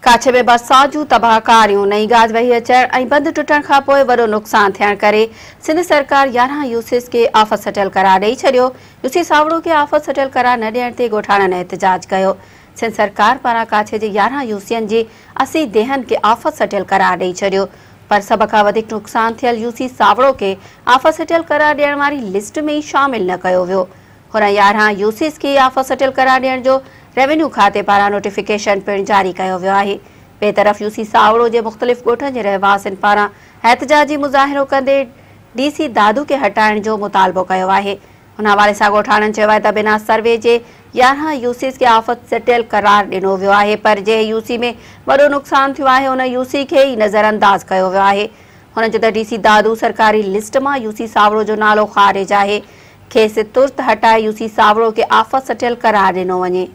ڪاڇي ۾ برسات جون تباهه ڪاريون، نئين گاج وهي اچڻ ۽ بند ٽٽڻ کانپوء وڏو نقصان ٿيڻ ڪري سنڌ سرڪار 11 يوسيز کي آفت سٽيل قرار ڏئي ڇڏيو، يوسي ساوڙو کي آفت سٽيل قرار نه ڏيڻ تي ڳوٺاڻن احتجاج ڪيو، سنڌ سرڪار پاران ڪاڇي جي 11 يوسين جي 80 ديهن کي آفت سٽيل قرار ڏئي ڇڏيو پر سڀ کان وڌيڪ نقصان ٿيل يوسي ساوڙو کي آفت سٽيل قرار ڏيڻ واري لسٽ ۾ ئي شامل نه ڪيو ويو. هن 11 يوسيز کي آفت سٽيل قرار ڏيڻ جو ريونيو کاتي پاران نوٽيفڪيشن پڻ جاري ڪيو ويو آهي. ٻئي طرف يوسي ساوڙو جي مختلف ڳوٺن جي رهواسين پاران احتجاجي مظاهرو ڪندي ڊي سي دادو کي هٽائڻ جو مطالبو ڪيو آهي. ان حوالي سان ڳوٺاڻن چيو آهي ته بنا سروي جي 11 يوسيز کي آفت سٽيل قرار ڏنو ويو آهي پر جنهن يوسي ۾ وڏو نقصان ٿيو آهي ان يوسي کي ئي نظرانداز ڪيو ويو آهي. هنن چيو ته ڊي سي دادو سرڪاري لسٽ مان يوسي ساوڙو جو نالو خارج آهي کيس ترت هٽائي يوسي ساوڙو کي آفت سٽيل قرار ڏنو وڃي.